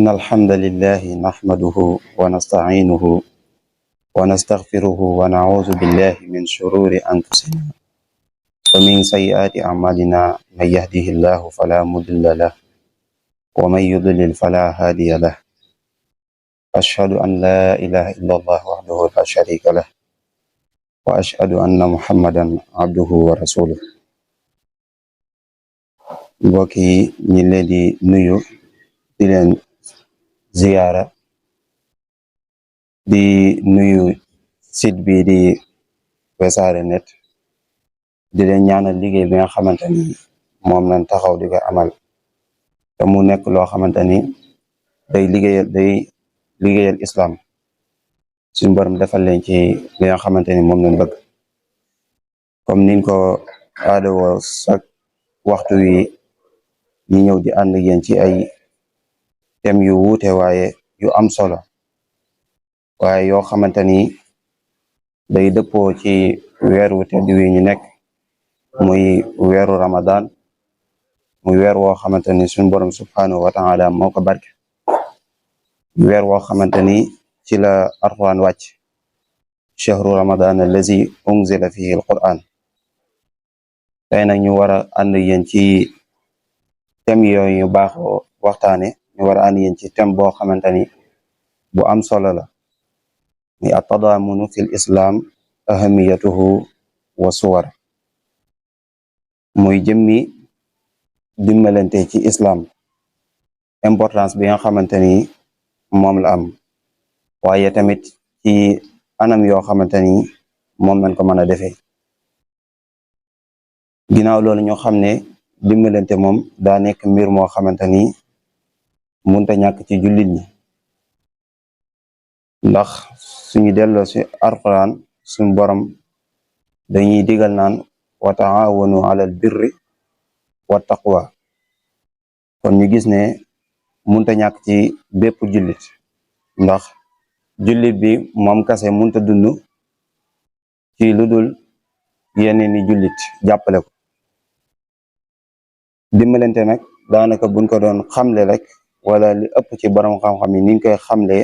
إن الحمد لله نحمده ونستعينه ونستغفره ونعوذ بالله من شرور أنفسنا ومن سيئات أعمالنا. من يهده الله فلا مضل له ومن يضلل فلا هادي له. أشهد أن لا إله إلا الله وحده لا شريك له وأشهد أن محمدا عبده ورسوله. mbokk yi ñu leen di nuyu di leen ziyaara di nuyu site bi di Wassare Net di leen ñaanal liggéey bi nga xamante ni moom lañ taxaw di ko amal te mu nekk loo xamante ni day liggéeyal islam. Suñu borom defal leen ci li nga xamante ni moom lañ bëgg, comme niñ ko aadawoo sak waxtu wi ñi ñëw di ànd ak yéen ci ay thèmes yu wuute waaye yu am solo, waaye yoo xamante ni day dëppoo ci weeru tedd wi ñu nekk, muy weeru Ramadan, muy weer woo xamante ni suñu borom subhanahu wa taala moo ko barke, weer woo xamante ni ci la Alquran wàcc, chahru Ramadan allazi unzila fihi alquran. tey nag ñu war a ànd yéen ci thème yooyu ñu baaxoo waxtaane. ñu war a ànd yéen ci thème boo xamante ni bu am solo la, ni at-tadaamunu fil islam ahamiyatuhu wa suwar, muy jëmmi dimbalante ci islam, importance bi nga xamante ni moom la am, waaye tamit ci anam yoo xamante ni moom lañ ko mën a defee. ginnaaw loolu ñu xam ne dimbalante moom daa nekk mbir moo xamante ni munta ñàkk ci jullit ñi, ndax suñu delloo ci Alquran suñu borom dañuy digal naan wa taawanu alal birri wa taqwa. kon ñu gis ne munta ñàkk ci bépp jullit, ndax jullit bi moom kase munta dund ci lu dul yeneen ni jullit jàppale ko. dimbalante nag daanaka buñ ko doon xamle rek, wala li ëpp ci borom xam-xam yi niñ koy xamle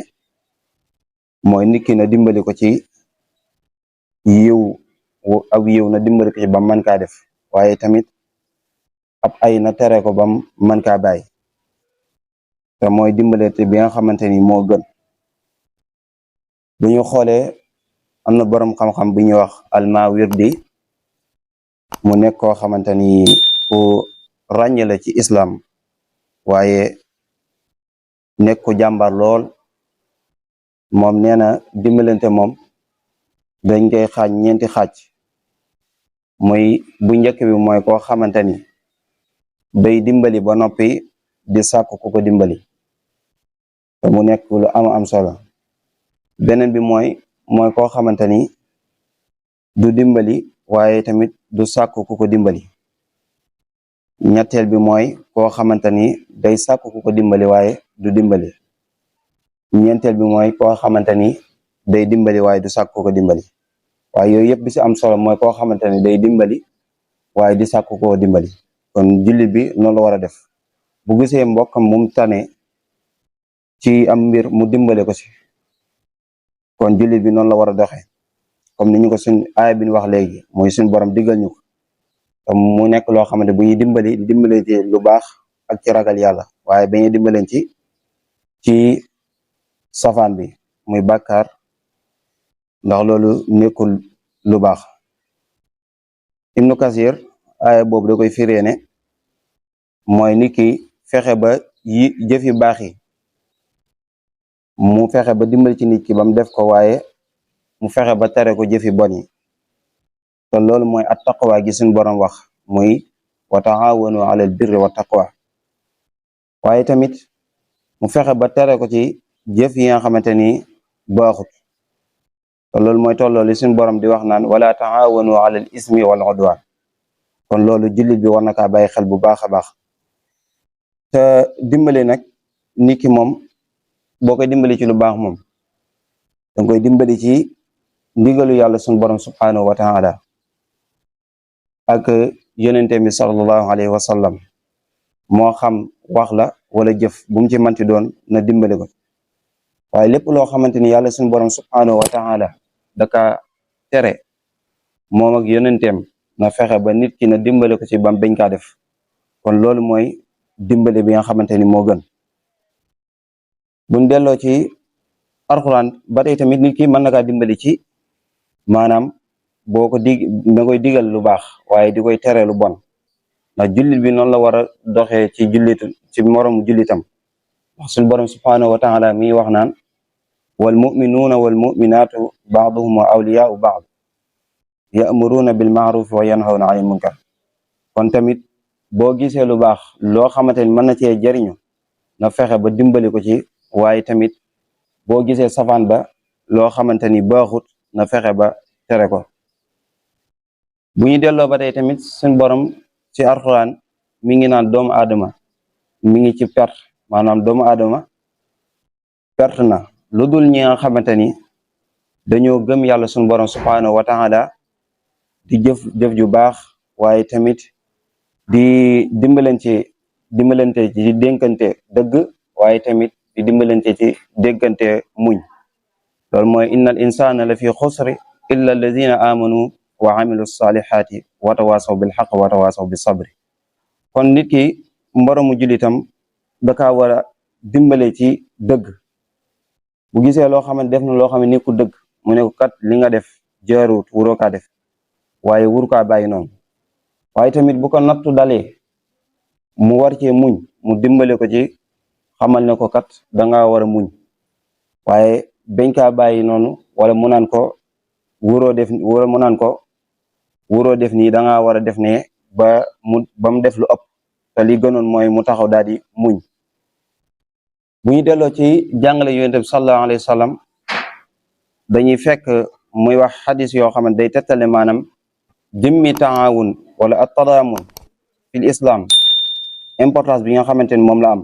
mooy nit ki na dimbali ko ci yiw, ab yiw na dimbali ko ci bam mën kaa def, waaye tamit ab ay na tere ko bam mën kaa bàyyi, te mooy dimbalante bi nga xamante ni moo gën. bu ñu xoolee am na borom xam-xam bu ñuy wax al-Mawardi, mu nekk koo xamante ni ku ràññe la ci islam, waaye nekk ku jàmbar lool. moom nee na dimbalante moom dañ koy xaaj ñeenti xaaj. muy bu njëkk bi mooy koo xamante ni day dimbali ba noppi di sàkk ku ko dimbali, te mu nekk lu am solo. beneen bi mooy koo xamante ni du dimbali waaye tamit du sàkk ku ko dimbali. ñetteel bi mooy koo xamante ni day sàkk ku ko dimbali waaye du dimbali. ñeenteel bi mooy koo xamante ni day dimbali waaye du sàkk ku ko dimbali. waaye yooyu yëpp bi ci am solo mooy koo xamante ni day dimbali waaye di sàkk koo dimbali. kon jullit bi noonu la war a def, bu gisee mbokkam mu tane ci am mbir mu dimbale ko ci, kon jullit bi noonu la war a doxee, comme ni ñu ko suñ aaya bi ñu wax léegi, mooy suñ borom diggal ñu ko. mu nekk loo xamante bu ñuy dimbale ci lu baax ak ci ragal yàlla, waaye ba ñuy dimbaleen ci safaan bi muy bàkkaar, ndax loolu nekkul lu baax. Ibnu Kasir aaya boobu da koy firee ne mooy nit ki fexe ba jëf yu baax yi mu fexe ba dimbali ci nit ki ba mu def ko, waaye mu fexe ba tere ko jëfi bon yi. te loolu mooy at taqwa gi suñu borom wax, muy wa taawanu alal birri wa taqwa. waaye tamit mu fexe ba tere ko ci jëf yi nga xamante ni baaxut, te loolu mooy tolloo li suñu borom di wax naan wala taawanu alal ismi wal udwan. kon loolu jullit bi war na kaa bàyyi xel bu baax a baax. te dimbali nag nit ki moom boo koy dimbali ci lu baax moom danga koy dimbali ci ndigalu yàlla suñu borom subhanahu wa taala ak yonente bi sallallahu alayhi wa sallam. moo xam wax la wala jëf bu mu ci manti doon na dimbali ko waaye lépp loo xamante ni yàlla suñu borom subhanahu wa taala daka tere moom ak yonenteem na fexe ba nit ki na dimbali ko ci bam bañ kaa def kon loolu mooy dimbali bi nga xamante ni moo gën buñ delloo ci alxuraan ba tey tamit nit ki mën na kaa dimbali ci maanaam boo ko na koy digal lu baax waaye di koy tere lu bon ndax jullit bi noonu la war a doxee ci ci moromu jullitam wax suñu borom subhanahu wa taala mi wax naan wal muminuuna wal muminaatu baaduhum awliyaau baad ya'muruuna bil ma'ruf wa yanhawna anil munkar kon tamit boo gisee lu baax loo xamante ni mën na cee jariñu na fexe ba dimbali ko ci waaye tamit boo gisee safaan ba loo xamante ni baaxut na fexe ba tere ko bu ñu delloo ba tey tamit suñ borom ci alxuraan mi ngi naan doomu aadama mi ngi ci perte maanaam doomu aadama perte na lu dul ñi nga xamante ni dañoo gëm yàlla suñ borom subhanahu wa taala di jëf ju baax waaye tamit di dimbalante ci dénkante dëgg waaye tamit di dimbalante ci dénkante muñ loolu mooy innal insana la fi xusri illa alladina amanu wa amilu salihati wa tawasaw bil haqq wa tawasaw bis sabri kon nit ki mboromu julitam daka war a dimbale ci dëgg bu gisee loo xam ne def na loo xam ne nekkul dëgg mu ne ko kat li nga def jaarut wuroo kaa def waaye wuru kaa bàyyi noonu waaye tamit bu ko nattu dalee mu war cee muñ mu dimbale ko ci xamal ne ko kat danga war a muñ waaye bañ kaa bàyyi noonu wala mu naan ko wuroo def wala mu naan ko wuroo def nii danga war a def ne ba mu def lu ëpp te li gënoon mooy mu taxaw daal di muñ bu ñu delloo ci jàngale yonent bi sallallahu alayhi wa sallam dañuy fekk muy wax xadis yoo xam ne day tettale maanaam jëmmi taawun wala at-tadaamun fil islam importance bi nga xamante ni moom la am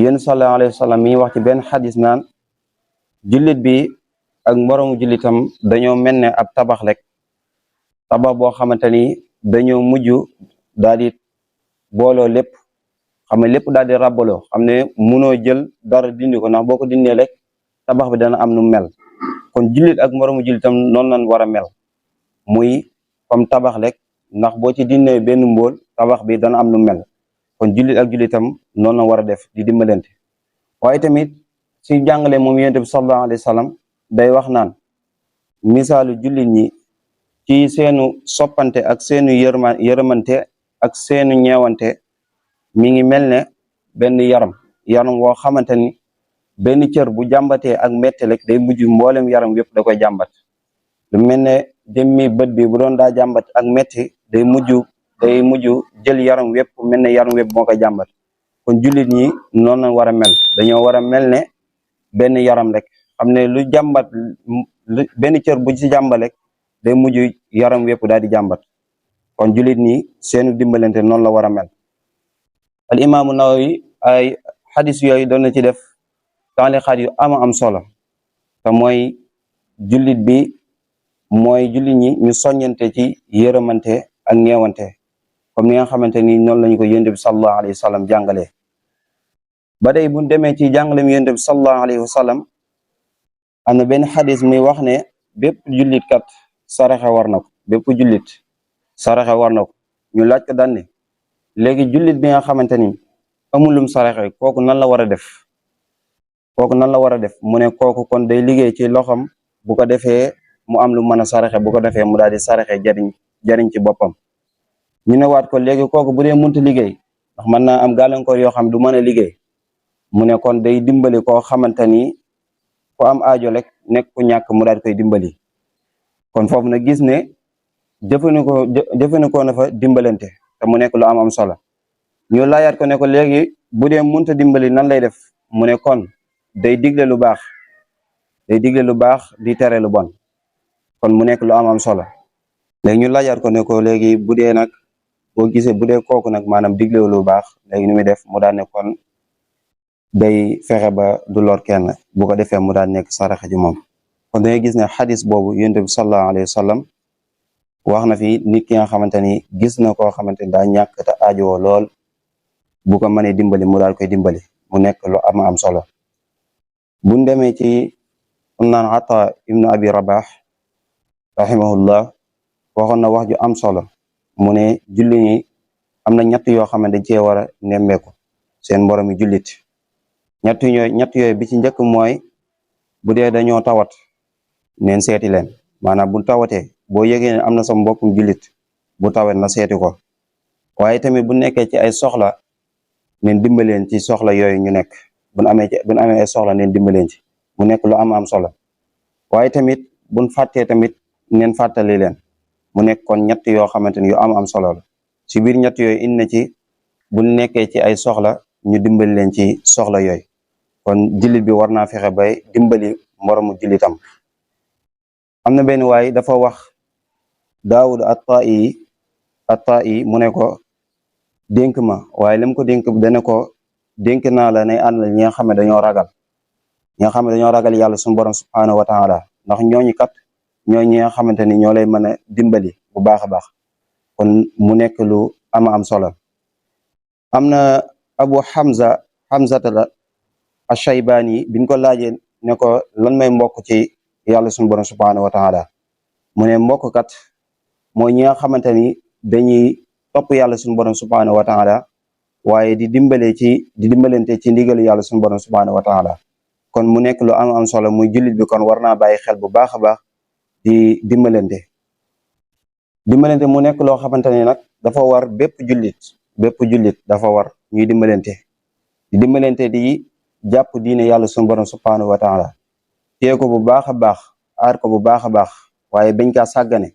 yonent sallallahu alayhi wa sallam mi wax ci benn xadis naan jullit bi ak moroomu jullitam dañoo mel ne ab tabax rek tabax boo xamante ni dañoo mujj daal di booloo lépp xam ne lépp daal di ràbbaloo xam ne munoo jël dara dindi ko ndax boo ko dindee rek tabax bi dana am nu mel kon jullit ak moroomu jullitam noonu lañ war a mel muy comme tabax rek ndax boo ci dindee benn mbóol tabax bi dana am nu mel kon jullit ak jullitam noonu la war a def di dimbalante waaye tamit ci jàngale moom yonent bi sallallahu alayhi wa sallam day wax naan misaalu jullit ñi ci seenu soppante ak seenu yërmante ak seenu ñeewante mi ngi mel ne benn yaram woo xamante ni benn cër bu jàmbatee ak metti rek day mujj mboolem yaram yëpp da koy jàmbat lu mel ne jëmmi bët bi bu doon daa jàmbat ak metti day mujj jël yaram yëpp mel ne yaram yëpp moo koy jàmbat kon jullit ñi noonu la war a mel dañoo war a mel ne benn yaram rek xam ne lu jàmbat benn cër bu ci jàmbat rek day mujj yaram yëpp daal di jàmbat kon jullit ñi seenu dimbalante noonu la war a mel al imaamu Nawawi ay xadis yooyu doon na ci def taaliqaat yu am solo te mooy jullit bi mooy jullit ñi ñu soññante ci yërëmante ak ñeewante comme ni nga xamante ni noonu lañu ko yonent bi sallallahu alayhi wa sallam jàngalee ba tey bu demee ci jàngalem yonent bi sallallahu alayhi wa sallam am na benn xadis muy wax ne bépp jullit kat saraxe war na ko bépp jullit saraxe war na ko ñu laaj ko daan ne léegi jullit bi nga xamante ni amulum saraxe kooku nan la war a def mu ne kooku kon day liggéey ci loxam bu ko defee mu am lu mën a saraxe bu ko defee mu daal di saraxe jariñ ci boppam ñu ne waat ko léegi kooku bu dee munta liggéey ndax mën naa am gàllankoor yoo xam du mën a liggéey mu ne kon day dimbali koo xamante ni ku am aajo rek nekk ku ñàkk mu daal di koy dimbali kon foofu na gis ne jëfandikoo na fa dimbalante te mu nekk lu am solo ñu laayaat ko ne ko léegi bu dee munta dimbali nan lay def mu ne kon day digle lu baax di tere lu bon kon mu nekk lu am solo léegi ñu laajaat ko ne ko léegi bu dee nag boo gisee bu dee kooku nag maanaam digle lu baax léegi ni muy def mu daan ne kon day fexe ba du lor kenn bu ko defee mu daan nekk saraxa ji moom kon dangay gis ne xadis boobu yonent bi sallallahu alayhi wa sallam wax na fi nit ki nga xamante ni gis na koo xamante ni daa ñàkk te aajowoo lool bu ko mënee dimbali mu daal koy dimbali mu nekk lu am solo. buñ demee ci naan Ata ibnu Abi Rabah rahimahullah waxoon na wax ju am solo mu ne julli ñi am na ñett yoo xam ne dañ cee war a nemmeeku seen mboroomi jullit. ñett yooyu bi ci njëkk mooy bu dee dañoo tawat neen seeti leen, maanaam bu tawatee boo yëgee ne am na sa mbokkum jullit bu tawat na seeti ko. waaye tamit bu nekkee ci ay soxla neen dimbaleen ci soxla yooyu ñu nekk, buñ amee ay soxla neen dimbaleen ci mu nekk lu am solo. waaye tamit buñ fàttee tamit neen fàttali leen mu nekk kon ñett yoo xamante ni yu am solo la. ci biir ñett yooyu indi na ci buñ nekkee ci ay soxla ñu dimbali leen ci soxla yooyu. kon jullit bi war naa fexe bay dimbali moromu jullitam. am na benn waay dafa wax Daawud at-Taa'i mu ne ko dénk ma, waaye lam ko dénk dana ko dénk naa la ne ànd ñi nga xam ne dañoo ragal yàlla suñu borom subhaanahu wa taala, ndax ñooñu kat ñoo ñi nga xamante ni ñoo lay mën a dimbali bu baax a baax. kon mu nekk lu am solo. am na Abu Hamzata la Ash-Shaybani biñ ko laajee ne ko lan may mbokk ci yàlla suñu borom subhaanahu wa taala, mu ne mbokk kat mooy ñi nga xamante ni dañuy topp yàlla suñu borom subhaanahu wa taala waaye di dimbalante ci ndigalu yàlla suñu borom subhaanahu wa taala. kon mu nekk lu am solo muy jullit bi kon war naa bàyyi xel bu baax a baax di dimbalante mu nekk loo xamante ni nag dafa war bépp jullit dafa war ñuy dimbalante di jàpp diine yàlla suñu borom subhaanahu wa taala, téye ko bu baax a baax, aar ko bu baax a baax, waaye bañ kaa sàggane.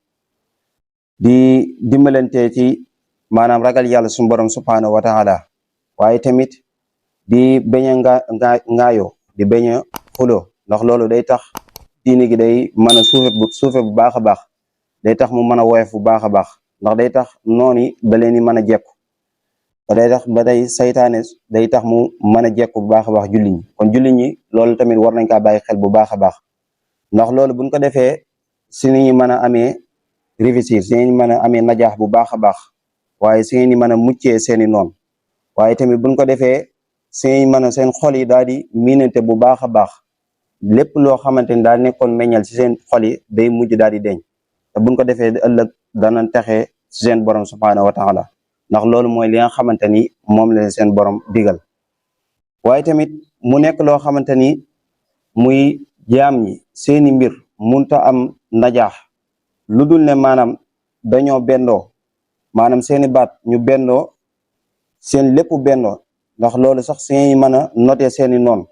di dimbalante ci maanaam ragal yàlla suñu borom subhaanahu wa taala, waaye tamit di bañ a ngaayoo di bañ a xuloo, ndax loolu day tax diine gi day mën a suufe bu baax a baax, day tax mu mën a woyof bu baax a baax, ndax day tax nooni da leen di mën a jekku, day tax ba day saytaane day tax mu mën a jekku bu baax a baax jullit ñi. kon jullit ñi loolu tamit war nañ kaa bàyyi xel bu baax a baax, ndax loolu buñ ko defee si ni ñu mën a amee réussir, si ñu mën a amee najaax bu baax a baax, waaye si ñu mën a muccee seeni noon. waaye tamit buñ ko defee si ñu mën a seen xol yi daal di miinante bu baax a baax, lépp loo xamante ni daal nekkoon meññal si seen xol yi day mujj daal di deñ, te buñ ko defee ëllëg dana taxe si seen borom subhaanahu wa taala, ndax loolu mooy li nga xamante ni moom la seen borom digal. waaye tamit mu nekk loo xamante ni muy jaam ñi seeni mbir munta am najaax lu dul ne maanaam dañoo bennoo, maanaam seeni baat ñu bennoo, seen lépp bennoo, ndax loolu sax seeni mën a noter seeni noon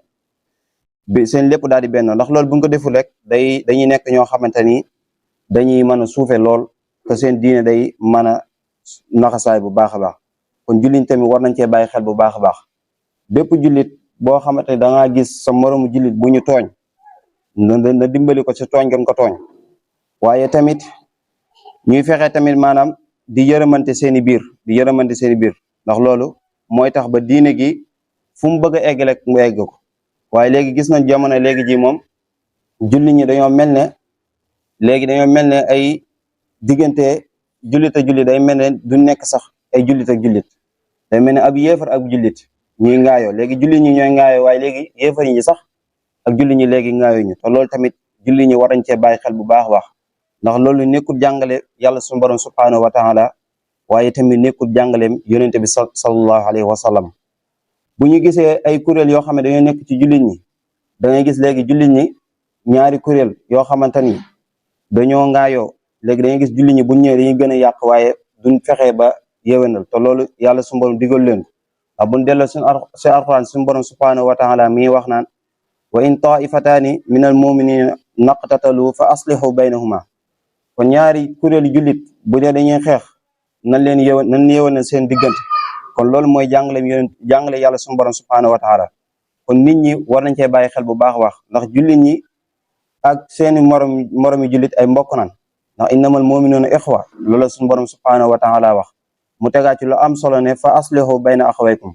bi seen lépp daal di bennoo, ndax loolu buñ ko deful rek dañuy nekk ñoo xamante ni dañuy mën a suufe lool, te seen diine day mën a naxasaay bu baax a baax. kon jullit tamit war nañ cee bàyyi xel bu baax a baax. bépp jullit boo xamante ne da ngaa gis sa moromu jullit bu ñu tooñ na dimbali ko ci tooñ gën ko tooñ, waaye tamit ñuy fexe tamit maanaam di yërëmante seeni biir ndax loolu mooy tax ba diine gi fu mu bëgg a egg rek mu egg ko. waaye léegi gis nañ jamono léegi ji moom jullit ñi dañoo mel ne ay diggante jullit ak jullit day mel ne du nekk sax ay jullit ak jullit, day mel ne ab yéefar ak jullit ñuy ngaayoo. léegi jullit ñi ñooy ngaayoo, waaye léegi yéefar ñi sax ak jullit ñi léegi ngaayoo ñu, te loolu tamit jullit ñi war nañ cee bàyyi xel bu baax a baax, ndax loolu nekkul jàngale yàlla suñu borom subhaanahu wa taala, waaye tamit nekkul jàngaleem yonente bi sallallahu alayhi wa sallam. bu ñu gisee ay kuréel yoo xam ne dañoo nekk ci jullit ñi, da ngay gis léegi jullit ñi ñaari kuréel yoo xamante ni dañoo ngaayoo, léegi dañuy gis jullit ñi bu ñëwee dañuy gën a yàq, waaye duñ fexe ba yewenal, te loolu yàlla suñu borom digal leen. ndax buñ delloo si alquran suñu borom subhaanahu wa taala mi wax naan wa in taifataani min al muminina naqtatalu fa aslihu baynahuma. kon ñaari kuréelu jullit bu dee dañuy xeex nañ yewenal seen diggante. kon loolu mooy jàngale yàlla suñu borom subhaanahu wa taala. kon nit ñi war nañ cee bàyyi xel bu baax a baax, ndax jullit ñi ak seeni moromi jullit ay mbokk naan, ndax innamal muminuuna ixwa, loolu suñu borom subhaanahu wa taala wax. mu tegaat ci lu am solo ne fa aslihu bayna axawaykum.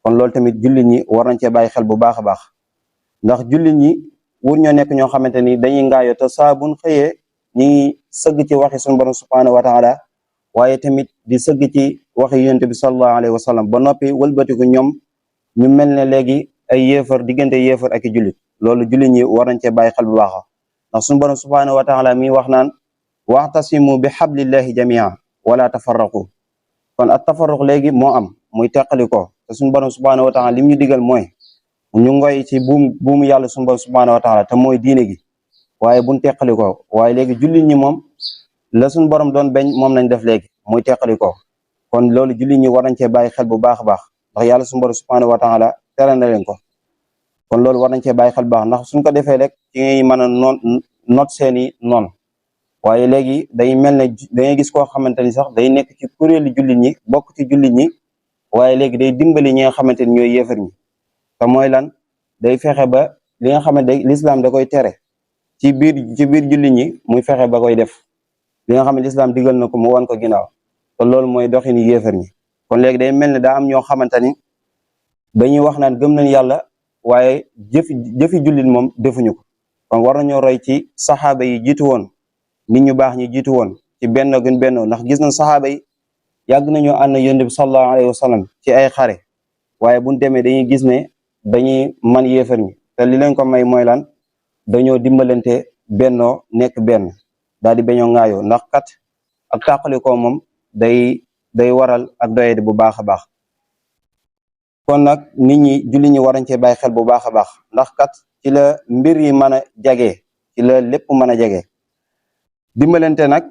kon loolu tamit jullit ñi war nañ cee bàyyi xel bu baax a baax, ndax jullit ñi wur ñoo nekk ñoo xamante ni dañuy ngaayoo, te saa buñ xëyee ñi ngi sëgg ci waxi suñu borom subhaanahu wa taala, waaye tamit di sëgg ci waxi yonent bi sallallahu alayhi wa sallam ba noppi wëlbatiku ñoom ñu mel ne léegi ay yéefar diggante yéefar ak i jullit loolu jullit ñi war nañ cee bàyyi xel bu baax ndax suñu borom subhanahu wa taala mi wax naan waxtasimu bi xablillahi jamia wala tafarraqu kon ak tafarruq léegi moo am muy teqali ko te suñu borom subhanahu wa taala lim ñu digal mooy ñu ngoy ci buumu yàlla suñu borom subhanahu wa taala te mooy diine gi waaye buñ teqali ko waaye léegi jullit ñi moom la suñu borom doon bañ moom lañ def léegi muy teqali ko kon loolu jullit ñi war nañ cee bàyyi xel bu baax a baax ndax yàlla suñu borom subhanahu wa taala tere na leen ko kon loolu war nañ cee bàyyi xel bu baax ndax suñ ko defee rek ci ngay mën a not seeni noon waaye léegi day mel ne dangay gis koo xamante ni sax day nekk ci kuréelu jullit ñi bokk ci jullit ñi waaye léegi day dimbali ñi nga xamante ni ñooy yéefar ñi te mooy lan day fexe ba li nga xamante lislaam da koy tere ci biir jullit ñi muy fexe ba koy def li nga xam ne lislaam digal na ko mu wan ko ginnaaw te loolu mooy doxini yéefar ñi kon léegi day mel ne daa am ñoo xamante ni dañuy wax naan gëm nañ yàlla waaye jëfi jullit moom defuñu ko kon war nañoo roy ci saxaaba yi jiitu woon nit ñu baax ñi jiitu woon ci benn gën benn ndax gis nañ saxaaba yi yàgg nañoo ànd yonent bi sallallahu alayhi wa sallam ci ay xare waaye buñ demee dañuy gis ne dañuy man yéefar ñi te li leen ko may mooy lan dañoo dimbalante bennoo nekk benn daal di bañoo ŋaayoo ndax kat ak tàqali ko moom day waral ak doyadi bu baax a baax kon nag nit ñi julli ñi warañ cee bàyyi xel bu baax a baax ndax kat ci la mbir yi mën a jagee ci la lépp mën a jagee dimbalante nag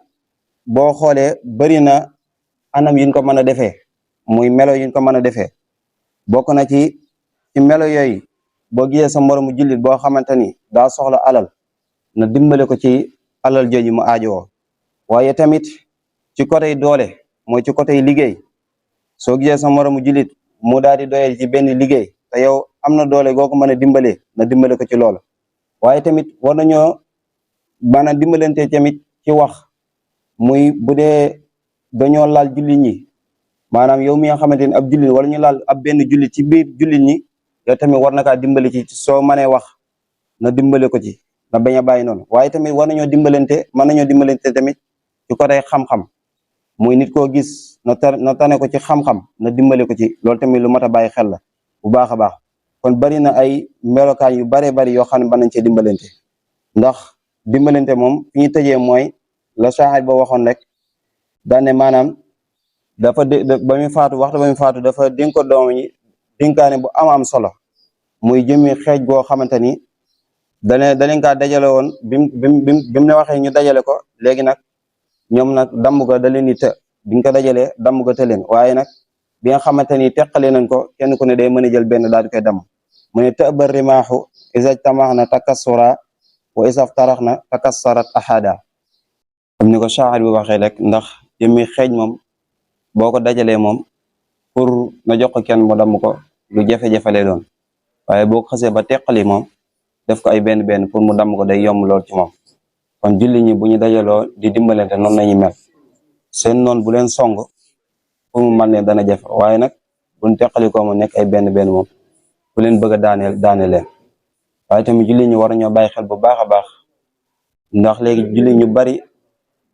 boo xoolee bari na anam yuñ ko mën a defee muy melo yuñ ko mën a defee bokk na ci melo yooyu boo gisee sa moromu jullit boo xamante ni daa soxla alal na dimbale ko ci alal jooju mu aajowoo waaye tamit ci côté doole mooy ci côté liggéey soo gisee sa moromu jullit mu daal di doyal ci benn liggéey te yow am na doole goo ko mën a dimbalee na dimbale ko ci loolu waaye tamit war nañoo mën a dimbalante tamit ci wax muy bu dee dañoo laal jullit ñi maanaam yow mi nga xamante ni ab jullit wala ñu laal ab benn jullit ci biir jullit ñi yow tamit war na kaa dimbali ci soo mënee wax na dimbale ko ci na bañ a bàyyi noonu waaye tamit war nañoo dimbalante mën nañoo dimbalante tamit ci côté xam-xam muy nit koo gis na tane ko ci xam-xam na dimbale ko ci loolu tamit lu mat a bàyyi xel la bu baax a baax kon bari na ay melokaan yu baree bari yoo xam ne mën nañ cee dimbalante ndax dimbalante moom fi ñu tëjee mooy la saxaaj ba waxoon rek daane maanaam dafa ba muy faatu waxtu ba muy faatu dafa dénk ko doom ñi dénkaane bu am solo muy jëmi xeej goo xamante ni daleen kaa dajale woon bimu ne waxee ñu dajale ko léegi nag ñoom nag damm ga da leen di të biñ ko dajalee damm ga të leen waaye nag bi nga xamante ni teqale nañ ko kenn ku ne day mën a jël benn daal di koy damm mu ne tëba rimaaxu isaj tamax na takassura wa isaf tarax na takassarat ahada am ni ko shaa'ir bi waxee rek ndax jëmi xeej moom boo ko dajalee moom pour nga jox ko kenn mu damm ko lu jafe-jafe lay doon waaye boo ko xasee ba teqali moom def ko ay benn pour mu damm ko day yomb lool ci moom kon julli ñi bu ñu dajaloo di dimbalante noonu lañuy mel seen noon bu leen song pour mu mën leen dana jafe waaye nag buñ teqali ko mu nekk ay benn moom bu leen bëgg a daane leen waaye tamit julli ñi war nañoo bàyyi xel bu baax a baax ndax léegi julli ñu bari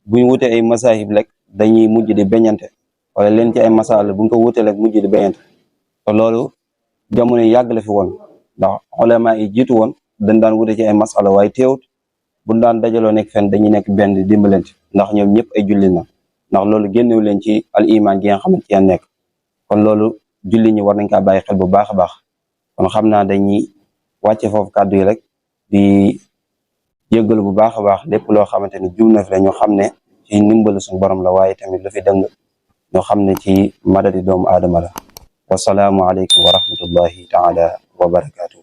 buñ wutee ay masahib rek dañuy mujj di beñante wala leen ci ay masala buñ ko wutee rek mujj di beñante te loolu jamono yàgg la fi woon ndax ulama yi jiitu woon dañ daan wute ci ay masala waaye teewut buñ daan dajaloo nekk fenn dañuy nekk benn di dimbalante ndax ñoom ñëpp ay julli na ndax loolu génnewu leen ci al iman gi nga xamante ci nekk kon loolu julli ñi war nañ kaa bàyyi xel bu baax a baax kon xam naa dañuy wàcce foofu kàddu yi rek di jéggalu bu baax a baax lépp loo xamante ni jum na fi la ñu xam ne ci ndimbalu suñu borom la waaye tamit lu fi dëng ñoo xam ne ci madadi doomu aadama la wasalaamu aleykum wa rahmatullahi taala wa barakaatu